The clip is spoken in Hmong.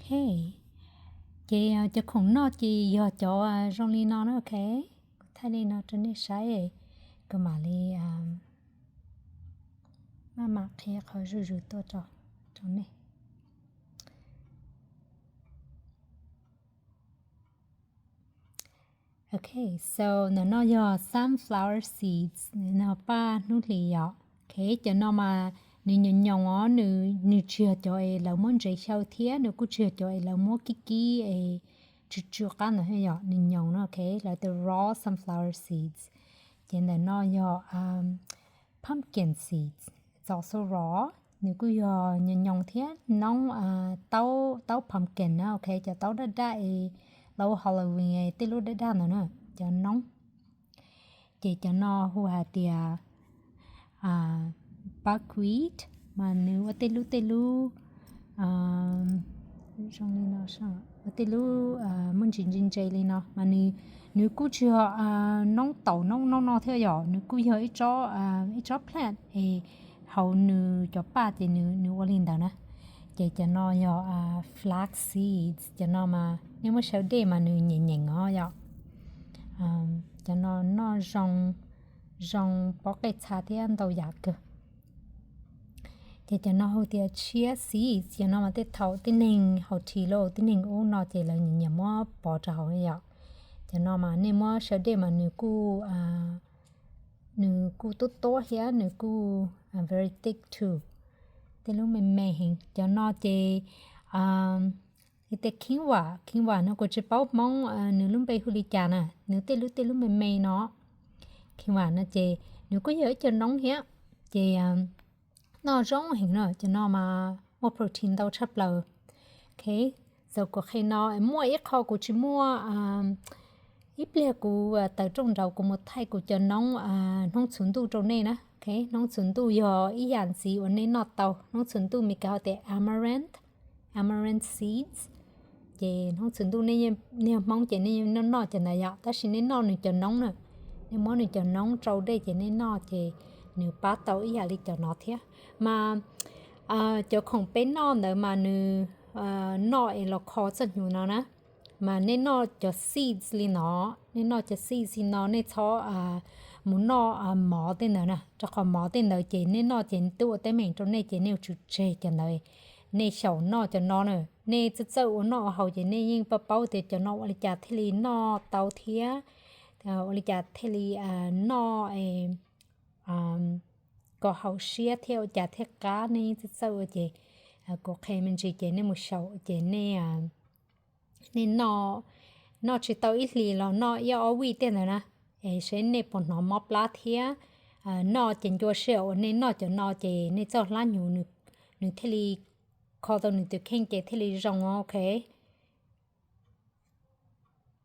Ok, ces cov khoom noj ces yog cov zoo li no na, ok. Kuv thaij li no rau nej saib, kuv mam li maj mam qhia qhov zuj zus tuaj rau nej. Ok, so ntawm no yog sunflower seeds, no paj hnub hlis yom. Ok, cov no mas nws nyoos nyoos os, nws tsis yog cov es lawv muab ntsev xyaw thiab nws kuj tsis yog cov es lawv muab kib kib es tsw tsw qab ntawd yom, nws nyoos no, ok, lawv tias raw sunflower seeds. Ces ntawm no yog pumpkin seeds, txaus xu rov, nws kuj yog nyoos nyoos thiab, noob taub pumpkin na, ok, cov taub daj daj es lawv ua Halloween es tej lub daj daj ntawd na, cov noob. Ces cov no hu hais tias buckwheat, mas nws ua tej lub tej lub zoo li no, ua tej lub muaj ntsis ntse ntse li no, mas nws kuj tsis yog noob taum noob no no thiab yom, nws kuj yog ib tsob plant es hauv nws cov paj ces nws ua li ntawd na. Ces cov no yog flax seeds, cov no mas nej muab saw dej mas nws nyeem nyeem os yom. Cov no noj zoo, zoo pob qej txha thiab ntau yam kawg. Ces cov no hu tias chia seeds, cov no mas tej thaum tib neeg haus dhi lauj, tib neeg ub no ces lawv nyiam nyiam muab pov rau hauv yom. Cov no mas nej muab saw dej mas nws kuj, nws kuj tuab tuab thiab nws kuj very thick too, tej lub me me heev. Cov no ces li tias quinoa, quinoa no kuv tsis paub Hmoob nws lub npe hu li cas na, nws tej lub tej lub me me no. Quinoa no ces nws kuj yog ib co noob thiab, ces noj zoo heev na, cov no mas muaj protein ntau tshaj plaws. Ok, so kuv qhia no muaj ib qho kuv tsis muaj, ib pliag kuv tawm rooj nraud kuv mus thaij kuv cov noob, noob txhuv ntuj rau nej na. Ok, noob txhuv ntuj yog ib yam ntxiv uas nej noj tau, noob txhuv ntuj Meskas hu tias amaranth, amaranth seeds. Ces noob txhuv ntuj nej yog Hmoob ces nej yeej noj noj cov ntawd yom, tab sis nej noj nws cov noob na, nej muab nws cov noob rau dej ces nej noj ces nws pab tau ib yam li cov no thiab. Mas cov khoom peb noj ntawd mas nws noj es los kho txoj hnyuv no na, mas nej noj cov seeds li no, nej noj cov seeds li no, nej txhob mus noj mov tej ntawd na, rau qhov mov tej ntawd ces nej noj ces twb ua teeb meem rau nej ces nej yuav tsum tseg cov ntawd, nej xyaum noj cov no na. Nej txawj txawj ua noj ua haus ces nej yeej paub paub tias cov no ua li cas thiaj li noj tau thiab ua li cas thiaj li noj kom haum siab thiab ua cas thiaj qab, nej yeej txawj txawj ua ces kuv qhia me ntsis ces nej mus xyaum ces nej, nej noj, noj tsis tau ib hlis los noj ib ob vij tej ntawd na, es seb nej puas hnov mob plab thiab. Noj ces ncua sij hawm uas nej noj cov no ces nej txoj hlab hnyuv nws thiaj li kho tau nws tus kheej ces thiaj li zoo, ok.